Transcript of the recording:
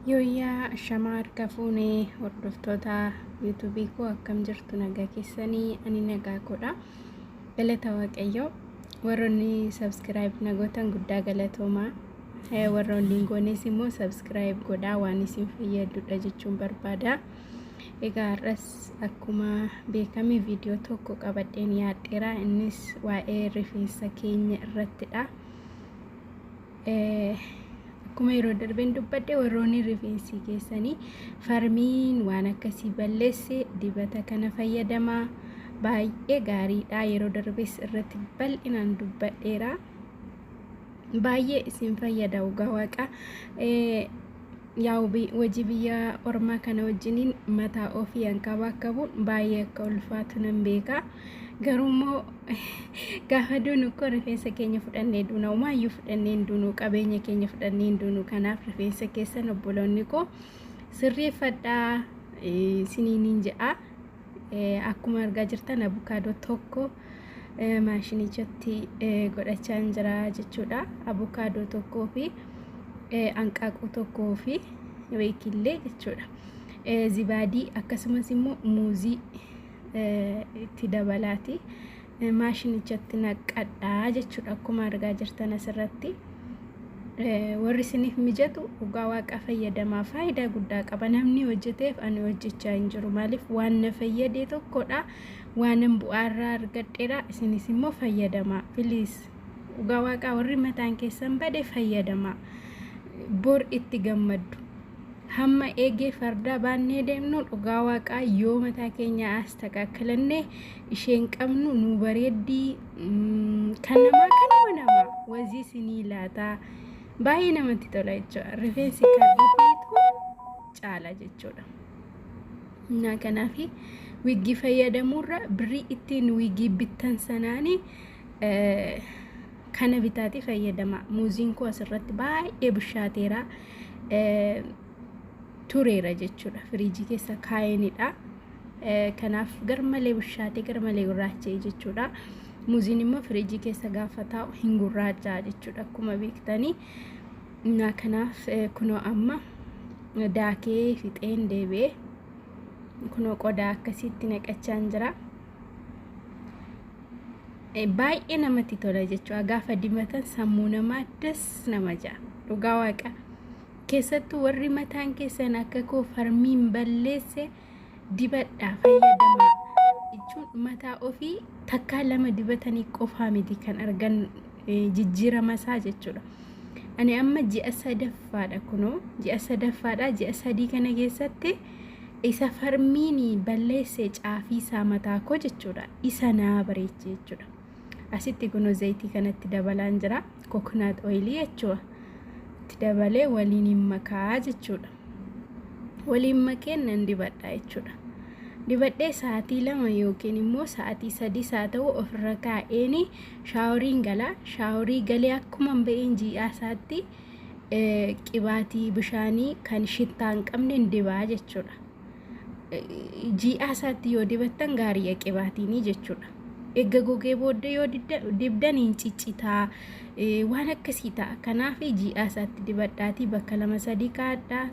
Yooyyaa ashamaa harka fuunee hordoftoota yuutuubii koo, akkam jirtu? Nagaa keessanii? Ani nagaa koodha. Galata Waaqayyoo. Warroonni subscribe na gootan guddaa galatoomaa. Warroonni hin goones immoo subscribe godhaa, waan isin fayyadudha jechuun barbaada. Egaa har'as akkuma beekame viidiyoo tokko qabadheen yaadheera. Innis waa'ee rifeensa keenya irrattidha. Akkuma yeroo darbeen dubbadhe, warroonni rifeensi keessanii farmiin waan akkasii balleesse dibata kana fayyadamaa, baay'ee gaariidha. Yeroo darbes irratti bal'inaan dubbadheera. Baay'ee isin fayyada, dhugaa Waaqa. Yaa'u hojii biyya ormaa kana wajjiniin mataa ofii hankabaakabuun baay'ee akka ulfaatu nan beeka. Garuu immoo gaafa duunu koo rifeensa keenya fudhannee duuna, homaayyuu fudhannee hin duunu, qabeenya keenya fudhannee hin duunu. Kanaaf rifeensa keessan, obboloonni koo, sirreeffadhaa isiniin jedha. Akkuma argaa jirtan abukaadoo tokko maashinichatti godhachaa jira jechuudha. Abukaadoo tokkoo fi hanqaaquu tokkoo fi weekillee jechuudha. Zibaadii akkasumas immoo muuzii itti dabalaati. Maashinichatti naqadhaa jechuudha, akkuma argaa jirtan asirratti. Warri isiniif mijatu dhugaa Waaqa fayyadamaa, faayidaa guddaa qaba. Namni hojjeteef ani hojjechaa hin jiru. Maaliif? Waan na fayyade tokkodha. Waanan bu'aarraa argadheera. Isinis immoo fayyadamaa. Please, dhugaa Waaqaa, warri mataan keessan bade fayyadamaa. Bor itti gammaddu. Hamma eegee fardaa baannee deemnu, dhugaa Waaqaa, yoo mataa keenya as takaakalannee isheen qabnu nu bareeddii, kan namaa kanuma namaa wazii isinii laataa, baay'ee namatti tola jechuudha. Rifeensi kan ofiitu caala jechuudha. Innaa kanaaf wiggii fayyadamuurra birrii ittiin wiggii bittan sanaanii kana bitaati fayyadama. Muuziin koo asirratti baay'ee bishaateera, tureera jechuudha. Firiijii keessa kaa'eenidha. Kanaaf garmalee bishaatee garmalee gurraacha'e jechuudha. Muuziin immoo firiijii keessa gaafa taa'u hin gurraacha'a jechuudha, akkuma beektanii. Innaa kanaaf kunoo amma daakee fixeen deebi'ee kunoo qodaa akkasiitti naqachaa jira. Baay'ee namatti tola jechuudha. Gaafa dibatan sammuu namaa das nama ja'a. Dhugaa Waaqa. Keessattuu warri mataan keessan akka koo farmiin balleesse dibadhaa fayyadamaa. Jechuun mataa ofii takkaa lama dibatanii qofaa miti kan argan jijjiirama isaa jechuudha. Ani amma ji'a sadaffaadha kunoo, ji'a sadaffaadha. Ji'a 3 kana keessatti isa farmiin balleesse caafii isaa mataa koo jechuudha. Isa naa bareeche jechuudha. Asitti kunoo zayitii kanatti dabalaan jira. Coconut oilii jechuudha. Itti dabalee waliin hin makaa jechuudha. Waliin makeen nan dibadha jechuudha. Dibadhee sa'aatii 2 yookiin immoo sa'aatii 3 haa ta'u ofirra kaa'een showeriin gala. Showerii galee akkuma ba'een ji'aa isaatti qibaatii bishaanii kan shittaa hin qabne dibaa jechuudha. Ji'aa isaatti yoo dibattan gaariidha qibaatiinii jechuudha. Erga gogee booddee yoo dibdan hin ciccitaa, waan akkasii ta'a. Kanaaf ji'aa isaatti dibadhaatii bakka lama sadii kaa'adhaa.